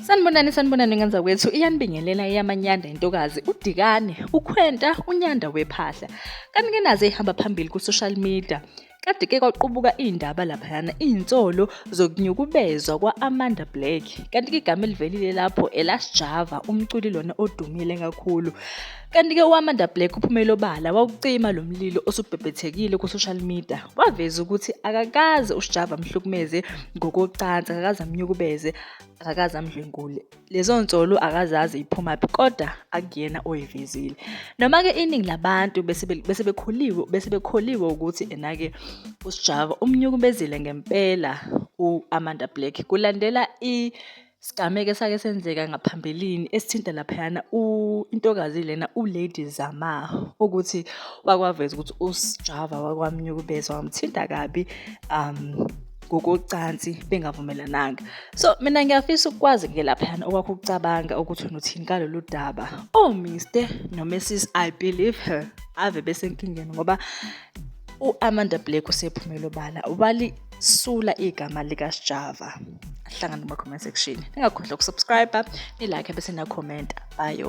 Sanibonani, sanibonani ngane zakwethu. Iyanibingelela eyamanyanda intokazi uDikane, uKhwenta, uNyanda wephahla. Kanti ke nazo ey'hamba phambili ku-social media. Kade ke kwaqubuka iy'ndaba laphayana, iy'nsolo zokunyukubezwa kwa-Amanda Black. Kanti ke igama elivelile lapho elaSjava, umculi lona odumile kakhulu. Kanti ke u-Amanda Black uphumele obala wawucima lo mlilo osubhebhethekile ku-social media. Waveza ukuthi akakaze uSjava amhlukumeze ngokocansi, akakaze amnyukubeze. Akakaze amdlwengule. Lezo nsolo akazazi iphumaphi kodwa akuyena oyivezile. Noma-ke iningi labantu bese bekhuliwe bese bekholiwe ukuthi ena-ke uSjava umnyukubezile ngempela u-Amanda Black kulandela isigameko esake senzeka ngaphambilini esithinta laphayana intokazi lena uLady Zamar ukuthi wakwaveza ukuthi uSjava wakwamnyukubeza wamthinta kabi ngokocansi bengavumelananga. So mina ngiyafisa ukwazi ke laphayana okwakho ukucabanga ukuthi wena uthini ngalolu daba. Oh Mr no Mrs I believe her ave besenkingeni ngoba u-Amanda Black usephumele obala walisula igama likaSjava. Ahlangane kuma-comment section. Ningakhohlwa ukusubscribe, ni-like bese nakhomenta. Bye.